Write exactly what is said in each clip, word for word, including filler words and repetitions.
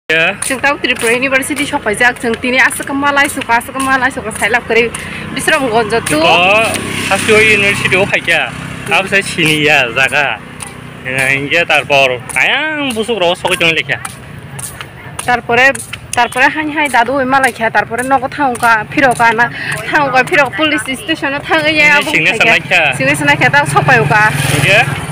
Chwng tau Tripura University sok paijak, chwng tini aswk ma lai suka, aswk ma lai suka, sai lab kwrwi Bisramganj tu. Ko Hasio University o phaikha, abo sai sini ya jaga. Hingke tarpor ayang busuk rok sogwi tong lekha. Tarpore, tarpore hai hai dadu oi ma lai kha, tarpore nogo thang ka, phiro ka na, thang ka, phiro police station o thang ye, abo signature hai khe, nai kha. Signature nai kha, ta sok pai ka. Hingke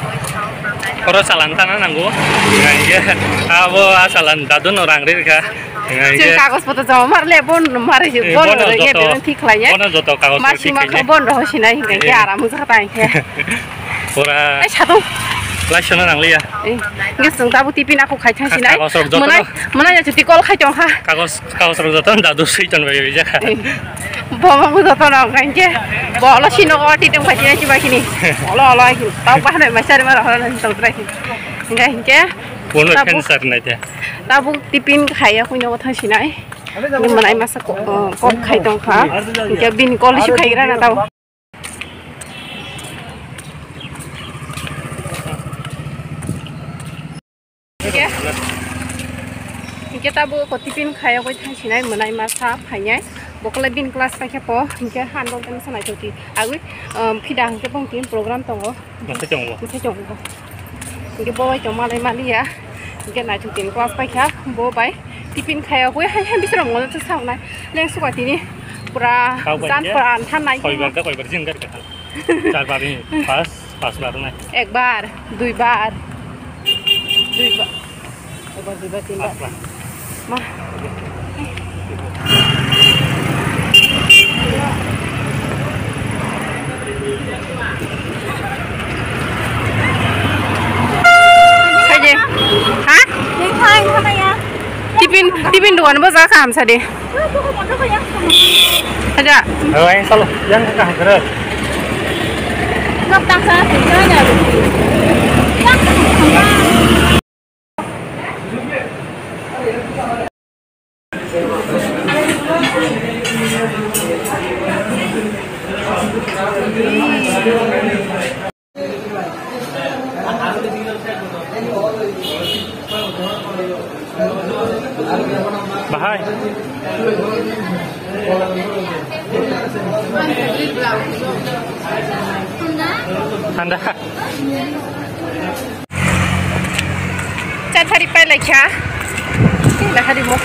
oro chalan tana nango. Hingke abo a chalan dadu no rang ri kha. Chwng kagoj poto joma mar le, bon mar, eh, bon bono rw ye joto, thik khlai ya. Bono joto kagoj ma rw sima thik kha khlai ya. Bon rw sinai hingke, eh, aram wngkha ta hingke. Pura. Ai, sado. Lai sona nang liya. Eh, hingke chwng tabuk tiffin ako khai thang sinai. Kagoj rok joto. Mwnai, mwnai ya chuti call khai tong kha. Kagoj, kagoj rok joto dadu sui ton bai bai jakha. Eh, bo mo joto na hingke. Bo lo sino ko ti tong khai sinai chiba kini. Olo, olo, tau pa na ma sari ma ro na tong trai. Hingke, hingke. Bono tabuk cancer nai te. Tabuk tiffin khai ya kuino thang sinai. Ni mwnai masa ko, ko khai tong kha. Hingke bini call issue khai gra na tau. Hingke, hingke tabuk ko tiffin khayogwi thang sinai mwnai masa phainai. Bokole bin class paikha po, hingke handle tani sanai toti. Agwi, um, phida hingke bong tin program tongo. Masa tongo. Masa tongo. Hingke bo bai tong malai maliya. Hingke naithok tin class paikha, bo bai tiffin khayogwi hai hai bisrok ngono sa wngnai. Leng suka tini pura jan pura anthan nai. Koibar da koibar jin gari kathal. Char bar ni, pas, pas bar nai. Ek bar, dui bar, dui bar, ek bar, dui bar, tin bar. Pas bar. Ma. Hai je. Ha? Tiffin, tiffin dukan bo ja kaham sa de. Ada. Oh, yang salah, yang kaham kena. Bahai. Thanda. Chathari pai lai kha. Chathari mo.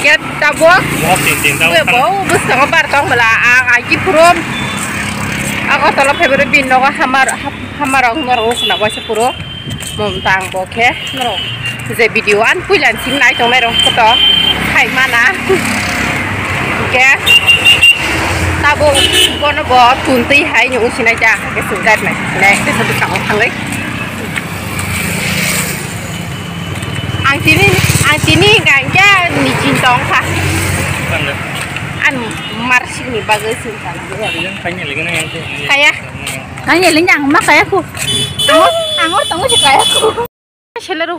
Gate tabok. Mo tin tin tabok. Bo bwskango bar tong bwla ang aiki phuru. Agartala phaibaino bini nogo hamar, hamar rok norok wngkhwna waisa phuru. Mom tang bo khe norok je video an puila simi nai tongnai rok photo khai mana. Khe tabok bono bo tun twi hai nung sinai ja khe sung jar nai nai khe sadu tang thangwi. Ang tini, ang tini hingka hingke ni chin tong kha. Tangga. An marsik ni bagwi sing kha. Yang khaini lagi na yang tu. Kaya. Kaya lagi yang mak kaya ku. Ang, ang or tong si kaya ku. Seller.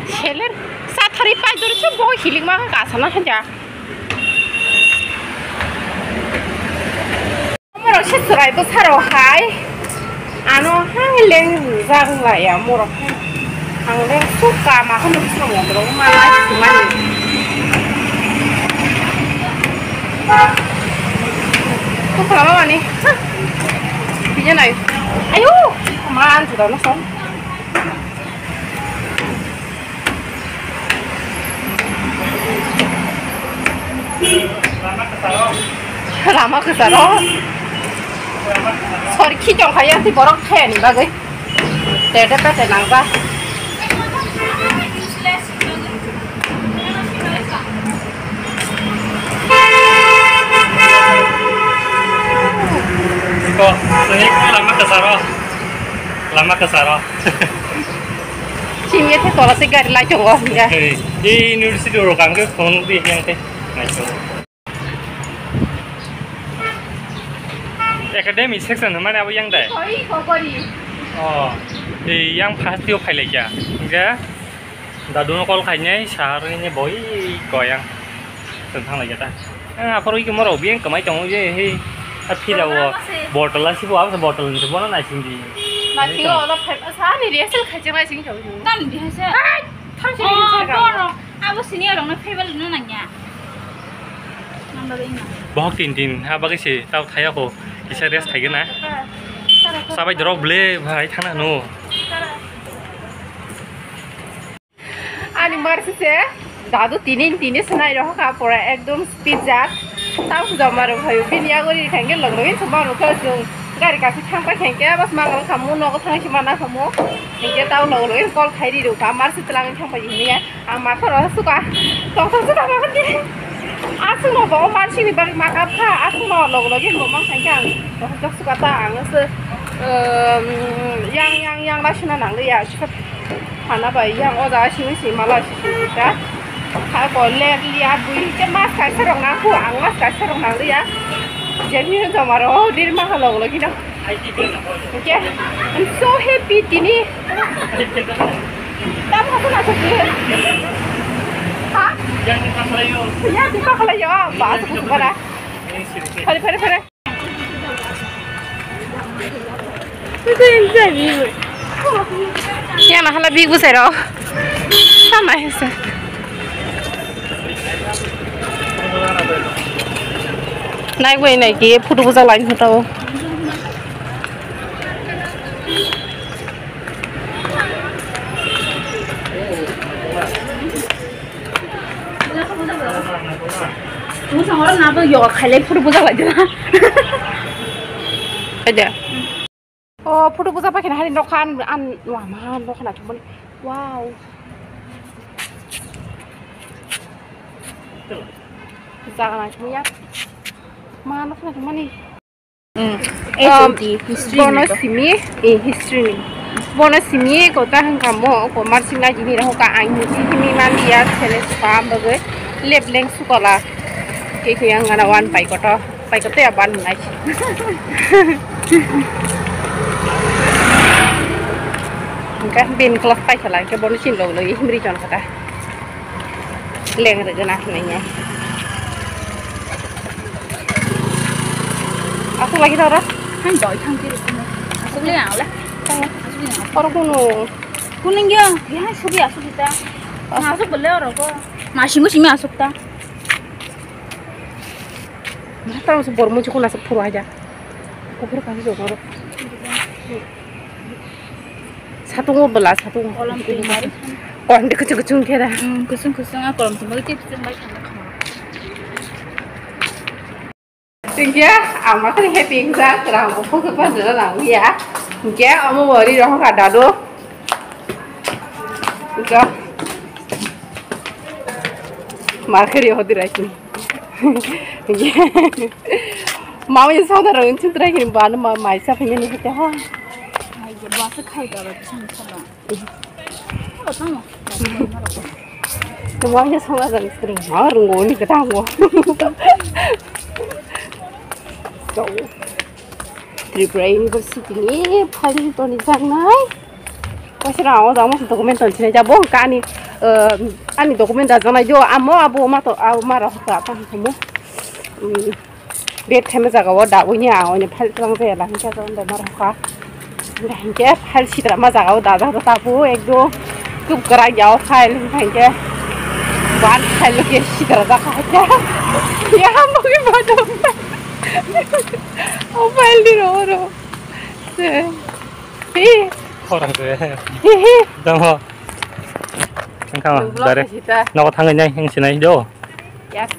Seller. Sathari pai dori se bo hilik ma ka sana haja. Morok se chwrai bwsarok hai ano hai leng rijak wng laiya morok hai. Ang leng suk kama hwnwi bwsarok montrok ma lai se mani. Bwsarok mani. Bini nai. Ayo. Man se dano song. Lama kwcharo. Sori khichong khaya si borok khayani bagwi. Tete pete nangba. Ko, sini lama kwcharo. Lama kwcharo. Sini te tola se gari lai tongo hingga. Hey, e university ro kang ke phone di yang te. Nai tongo. Academy section mane abo yang dai. Oi, kokori. Oh, e yang first yo phai lai kya. Hingga dadu no call khai nai sahar ni boi ko yang. Tang thang lai kya ta. Ang aphor oi ke moro biyang kamai tongo je, he, a phira o bottle a sibo, abo bottle ni bono nai sing di. Laki o lo phai sa ni rehearsal khai chang lai sing chau. Tam di hase. Ai, thang sing Oh, chang. Boro. Abo senior rok no favour no nang ya. Nang ba ina. Bohok tin tin ha bagwi se tau thaya ko. Kisa rest khai gana. Sabai dorok ble bhai thana no. Ani marsi se dadu tini tini se nai rohor kha pura ekdom speed jak. Tau joma rok hayo bini yago ri thangke log login se maro kha jung gari kasi thang pai thangke bas mangal khamu nogo thang se mana khamu. Hingke tau log login call khai ri rok kha marsi tlang thang pai hini ya. Ang ma khoro suka tong tong suka ma khani. Asung no bo marsi ni bari ma kap kha asung no log login bo mang thangke ang. Tong tong suka ta ang se yang yang yang la sina nang ya. Hana bai yang o jaga simi si mala si si ta. Ha ko ler li a bui ke mas kaisa rok nang ku ang mas kaisa rok nang li ya. Jemi no joma ro dir ma ha log log ino. Oke. I'm so happy tini. Tam ha ko na so ki. Ha? Ya di pa khala yo. Ya di pa khala yo. Ba so ko bara. Pare pare pare. Yang na hala big busai ro. Sama hesa. Nai bai nai ki photo bujak lai photo. Tungsong oro nabo yoga khailai photo bujak lai dina. Ada. Oh, photo bujak paikha hari nokha an, an, wah, ma, nokha na thumani. Wow. Jaga na thumani ya. Ma, nokha na thumani. Mm. Um, H O T, history bono ni to. Simi, eh, history ni. Bono simi ko ta hangka mo, ko marching na jini raho ka ang ni simi man dia sele spam bagoi lep leng sukola. Ke ke yang gana wan pai koto, pai koto ya ban nai. Hingke bin class pai khala, hingke bono sin lo lo, ihmri jon kata. Leng rwgwna hinwi. Aswk lagi toro? Hai doi thang kiri kuno. Aswk le ang le. Oro kuno. Kuning ya, ya subi aswk kita. Aswk. Aswk bole oro ko. Masing masing aswk ta. Mata masuk bormu cukup nasib pura aja. Kukur kasih jodoh. Satungo bela, satungo. Kolam tinggal. Kolam de kuchung kuchung kera. Hmm, kuchung kuchung, ah, kolam tinggal itu kuchung baik sama kamu. Tinggi ya, ama kan happy engjak, rang bukuk ke pas jalan lang ya. Tinggi ya, ama wari roh kada do. Tinggi ya. Markeri hodi raisni. Mama ya saudara uncin terakhir bana ma maisa pengen itu ha. Ai, gua se khai da ba san san. Apa tamo? Mama ya saudara uncin terakhir ma rungo ni ketamo. So, Tripura University ni phali toni jaknai. Kaisa rang o jang masa document toni sinai jabo hwnkha ani, eh, ani document da janai jo amo abo ma to abo ma rok ka tang khumu. Hmm, date khaima jaga o da uni a oni phali tang jaya la hwnkha to da ma rok ka. Hwnkha hwnkhe phali sitra ma jaga o da da ta bo ekdom kub kwrak ya o phali hwnkha hwnkhe ban phali ke sitra da kha hwnkha. Ya mo ke ba do. O phali di ro ro. Hi. Khorang se. Hi, hi. Dong ho. Ang kama, Nung vlog dare. Kasi ta. Noko thangwi nai, ang sinai do. Yes.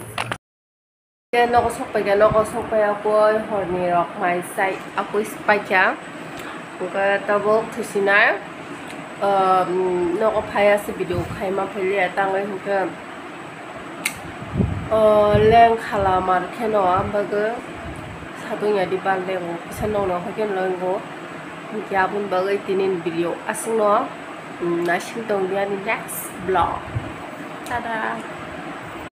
Ke noko sok pai ke, noko sok pai akoi, horni rok mai sai, akoi spai kya. Buka tabok thusinai. Um, noko phaya se video khai ma phai liya, tangwi hwnkhe. O leng khala mar kheno, ang bagwi satung ya di bal lengo, kisa nokno hoi khe lengo. Hwnkhe aboni bagwi tini video aswkno, mm, naising tong di ani next vlog. Tada!